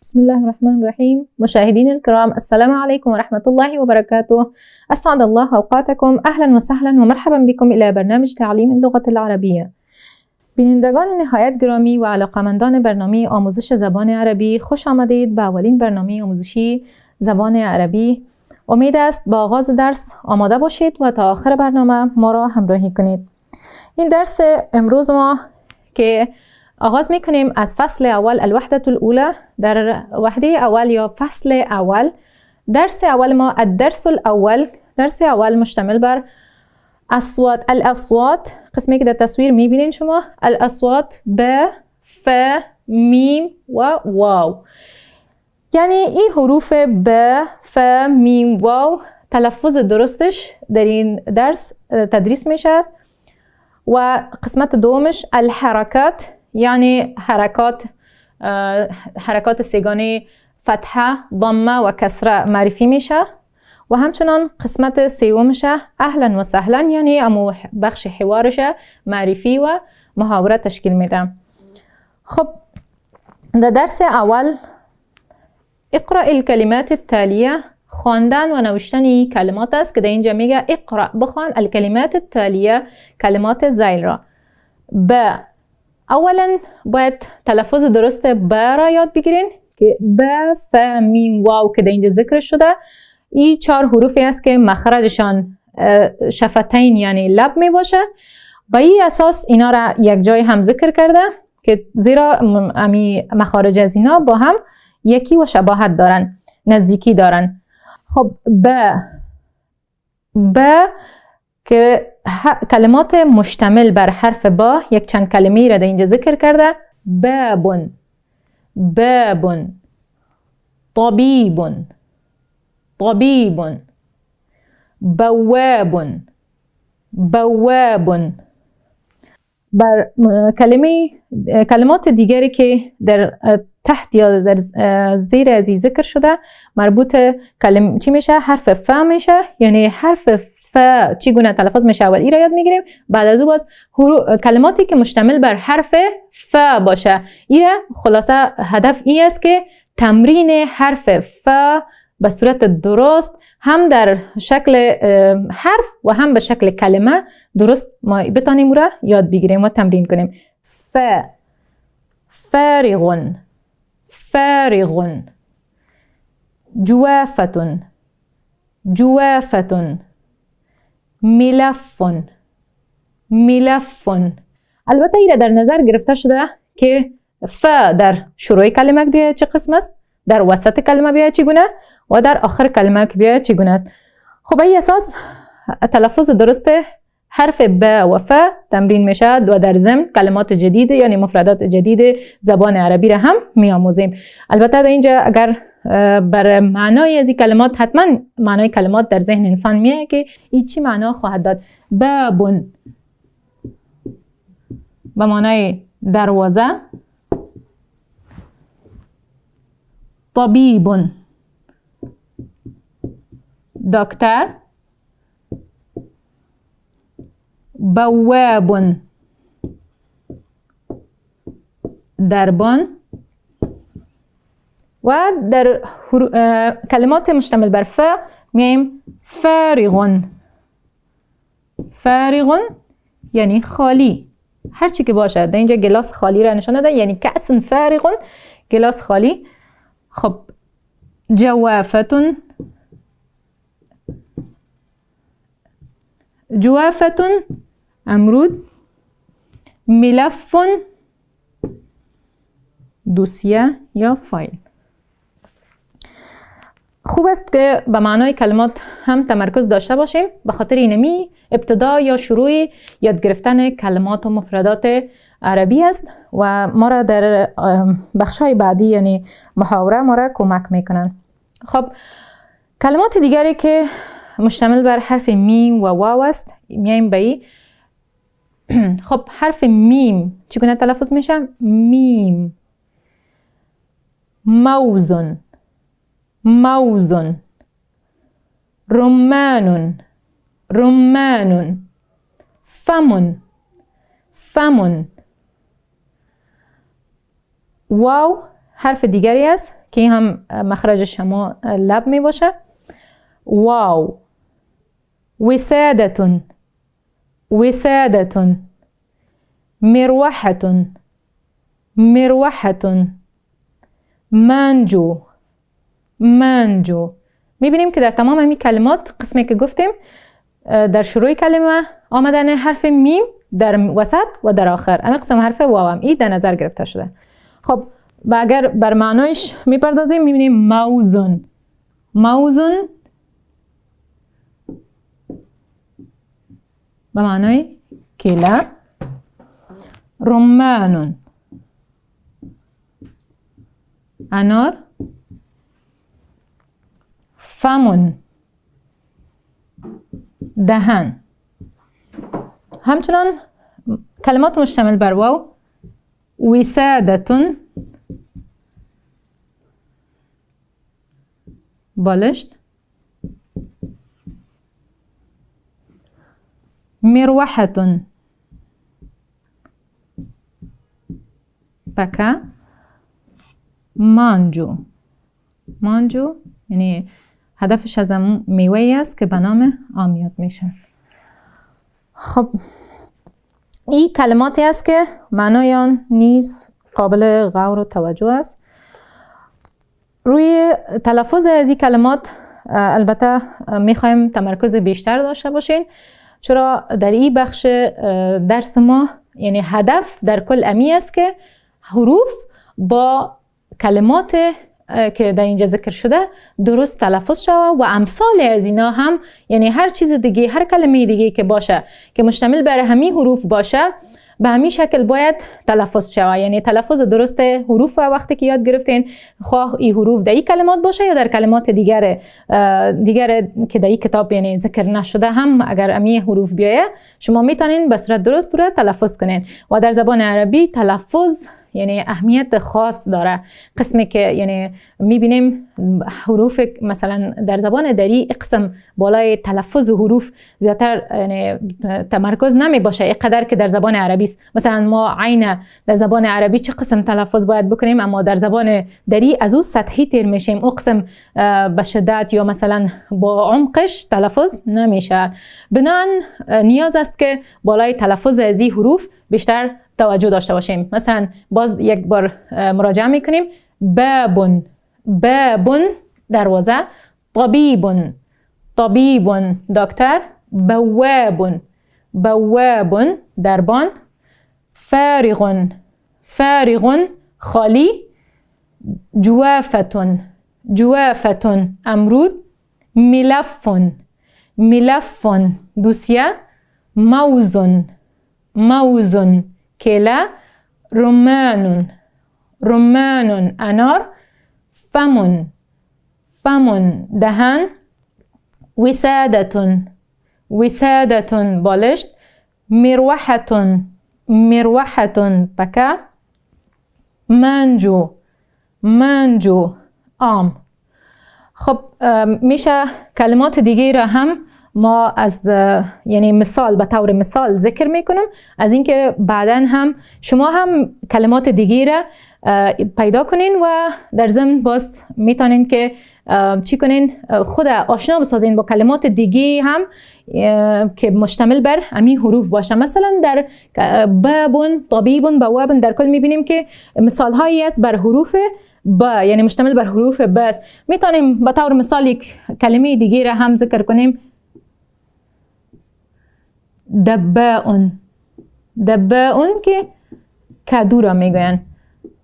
بسم الله الرحمن الرحیم. مشاهدين الكرام، السلام عليكم ورحمة الله وبركاته. أسعد الله أوقاتكم. أهلا وسهلا ومرحبا بكم إلى برنامج تعلیم اللغة العربية. بینندگان نهایت گرامی و علاقمندان برنامه آموزش زبان عربی، خوش آمدید به اولین برنامه آموزشی زبان عربی. امید است با آغاز درس آماده باشید و تا آخر برنامه ما را همراهی کنید. این درس امروز ما که آغاز میکنیم از فصل اول، الوحدة الاولى، در وحده اول یا فصل اول، درس اول ما الدرس الاول. درس اول مشتمل بر اصوات، الاصوات، قسمی که در تصویر میبینین شما، الاصوات ب، ف، میم و واو. یعنی این حروف ب، ف، میم، واو تلفظ درستش در این درس تدریس میشد. و قسمت دومش الحرکات، یعنی حرکات، حرکات سه‌گانه فتحه، ضمه و کسره معرفی میشه. و همچنان قسمت سومشه اهلا و سهلا، یعنی امو بخش حوارش معرفی و محاوره تشکیل میده. خب، در درس اول اقرأ الكلمات التالية، خواندن و نوشتن کلمات است که در اینجا میگه اقرأ، بخوان، الكلمات التالية، کلمات ذیل را. ب، اولا باید تلفظ درست ب را یاد بگیرین که ب، ف، میم، واو که در اینجا ذکر شده، این چهار حروفی است که مخرجشان شفتین یعنی لب می باشه. با این اساس اینا را یک جای هم ذکر کرده که زیرا امی مخارج از اینا با هم یکی و شباهت دارن، نزدیکی دارن. خب، ب، ب که کلمات مشتمل بر حرف با، یک چند کلمه را در اینجا ذکر کرده: باب، باب، طبیب، طبیب، بواب، بواب. بر کلمه کلمات دیگری که در تحت یا در زیر ازی ذکر شده مربوط کلم چی میشه؟ حرف ف میشه. یعنی حرف ف چگونه تلفظ میشه اول ای را یاد میگیریم، بعد از او باز کلماتی که مشتمل بر حرف ف باشه. ایره خلاصه هدف ای است که تمرین حرف ف به صورت درست هم در شکل حرف و هم به شکل کلمه درست ما بتانیم را یاد بگیریم و تمرین کنیم. ف، فارغ، فارغ، جوافة، جوافة، ملف، ملف. البته ایره در نظر گرفته شده که ف در شروع کلمه بیاید چه قسم است، در وسط کلمه بیاید چگونه و در آخر کلمه که بیاید چگونه است. خب، این اساس تلفظ درست حرف ب و ف تمرین میشه و در ضمن کلمات جدید یعنی مفردات جدید زبان عربی را هم میآموزیم. البته در اینجا اگر بر معنای از این کلمات، حتما معنای کلمات در ذهن انسان میه که این چی معنا خواهد داد. باب به معنای دروازه، طبیب دکتر، بواب دربان. و در کلمات مشتمل بر ف میایم فارغ، فارغ یعنی خالی، هر چی که باشد. در اینجا گلاس خالی را نشان داده، یعنی کأس فارغ، گلاس خالی. خب، جوافة، جوافة امرود، ملف دوسیه یا فایل. خوب است که به معنای کلمات هم تمرکز داشته باشیم، به خاطر اینمی ابتدا یا شروع یاد گرفتن کلمات و مفردات عربی است و ما را در بخش های بعدی یعنی محاوره ما را کمک میکنن. خب، کلمات دیگری که مشتمل بر حرف میم و واو است میایم به ای. خب، حرف میم چگونه تلفظ میشه؟ میم، موز، موز، رمان، رمان، فم، فم. واو حرف دیگری است که هم مخرج شما لب می باشه. واو، وسادة، وسادة، مروحة، مروحة، مانجو، مانجو. میبینیم که در تمام این کلمات قسمی که گفتیم در شروع کلمه آمدن حرف میم، در وسط و در آخر همین قسم حرف واو هم ای در نظر گرفته شده. خب و اگر بر معنایش میپردازیم میبینیم موزون، موزون به معنای کیله، رمان انار، فمون دهن. همچنان کلمات مشتمل بر واو، وسادة بالشت، مروحة پکه، مانجو، مانجو یعنی هدفش از میوه است که به نام آم یاد میشه. خب این کلماتی است که معنای آن نیز قابل غور و توجه است. روی تلفظ از این کلمات البته میخوایم تمرکز بیشتر داشته باشین، چرا در این بخش درس ما یعنی هدف در کل امی است که حروف با کلمات که در اینجا ذکر شده درست تلفظ شود و امثال از اینا هم، یعنی هر چیز دیگه، هر کلمه دیگه که باشه که مشتمل بر همین حروف باشه به همین شکل باید تلفظ شود. یعنی تلفظ درست حروف وقتی که یاد گرفتین، خواه این حروف در این کلمات باشه یا در کلمات دیگر که در این کتاب یعنی ذکر نشده هم اگر امی حروف بیایه شما میتونین به صورت درست رو تلفظ کنین. و در زبان عربی تلفظ یعنی اهمیت خاص داره. قسمی که یعنی میبینیم حروف مثلا در زبان دری قسم بالای تلفظ حروف زیادتر یعنی تمرکز نمی باشه اینقدر که در زبان عربی است. مثلا ما عین در زبان عربی چه قسم تلفظ باید بکنیم، اما در زبان دری از او سطحی تیر میشیم، او قسم به شدت یا مثلا با عمقش تلفظ نمیشه. بنان نیاز است که بالای تلفظ از این حروف بیشتر توجه داشته باشیم. مثلا باز یک بار مراجعه میکنیم. بابون، بابون دروازه، طبیبون، طبیبون دکتر، بوابون، بوابون دربان، فارغون، فارغون خالی، جوافتون، جوافتون امرود، ملفون، ملفون دوسیه، موزون، موزون کلا، رمان، رمان انار، فمون، فمون دهن، وسادة، وسادة بالشت، مروحة، مروحة پکه، مانجو، مانجو آم. خب میشه کلمات دیگه را هم ما از یعنی مثال به طور مثال ذکر میکنم، از اینکه بعدا هم شما هم کلمات دیگه را پیدا کنین و در ضمن باز میتونین که چی کنین، خود آشنا بسازین با کلمات دیگه هم که مشتمل بر همین حروف باشه. مثلا در بابون، طبیبون، بوابون در کل میبینیم که مثال هایی است بر حروف با، یعنی مشتمل بر حروف ب است. میتونیم به طور مثال یک کلمه دیگه را هم ذکر کنیم، دباء، دباء که کدو را میگوین.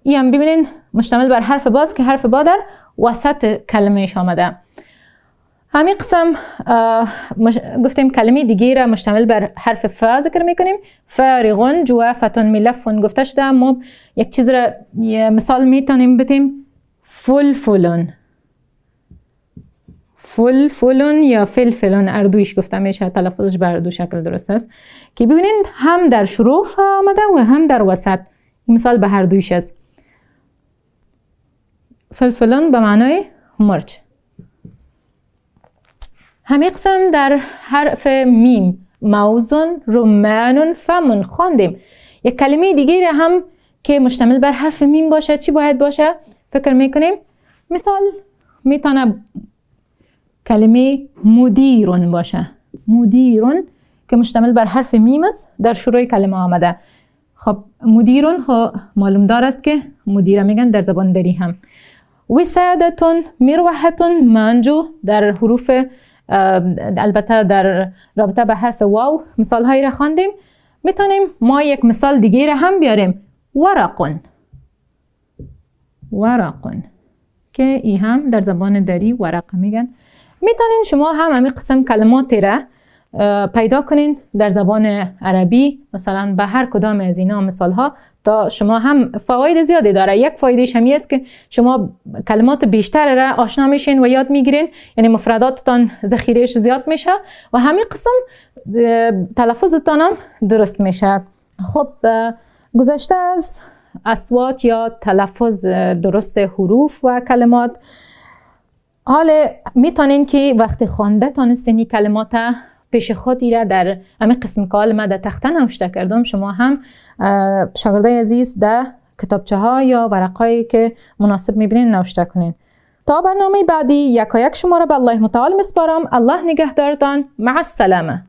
این هم ببینین مشتمل بر حرف باز که حرف با در وسط کلمهش آمده. همین قسم گفتیم کلمه دیگه را مشتمل بر حرف ف ذکر میکنیم. فارغون، جوافتون، ملفون گفته شده. ما یک چیز را مثال میتونیم بتیم، فلفلون، فلفلون یا فلفلون، اردویش گفته میشه، تلفظش بر دو شکل درست است که ببینید هم در شروع آمده و هم در وسط. این مثال به هر دویش است. فلفلون به معنای مرچ. همین قسم در حرف میم، موزون، رمان، فمون خواندیم. یک کلمه دیگه را هم که مشتمل بر حرف میم باشه چی باید باشه؟ فکر میکنیم مثال میتونه کلمه مديرٌ باشه. مديرٌ که مشتمل بر حرف میم است، در شروع کلمه آمده. خب، مديرٌ خب معلوم دار است که مدیر میگن در زبان دری هم. وسادةٌ، مروحةٌ، مانجو در حروف، البته در رابطه به حرف واو مثال هایی را خواندیم. میتونیم ما یک مثال دیگه را هم بیاریم، ورقٌ. ورقٌ که ای هم در زبان دری ورق میگن. میتونین شما هم همین قسم کلمات را پیدا کنین در زبان عربی، مثلا به هر کدام از اینا مثال ها، تا شما هم فواید زیادی داره. یک فایدهش همی است که شما کلمات بیشتر را آشنا میشین و یاد میگیرین، یعنی مفرداتتان ذخیرهش زیاد میشه و همین قسم تلفظتان هم درست میشه. خب، گذشته از اصوات یا تلفظ درست حروف و کلمات، حال میتونین که وقتی خوانده تانستین این کلمات پیش خود را در همین قسم که ما در تخته نوشته کردم، شما هم شاگردای عزیز در کتابچه ها یا ورقایی که مناسب میبینین نوشته کنین. تا برنامه بعدی یکایک شما را به الله متعال مسپارم. الله نگهدارتان. مع السلامه.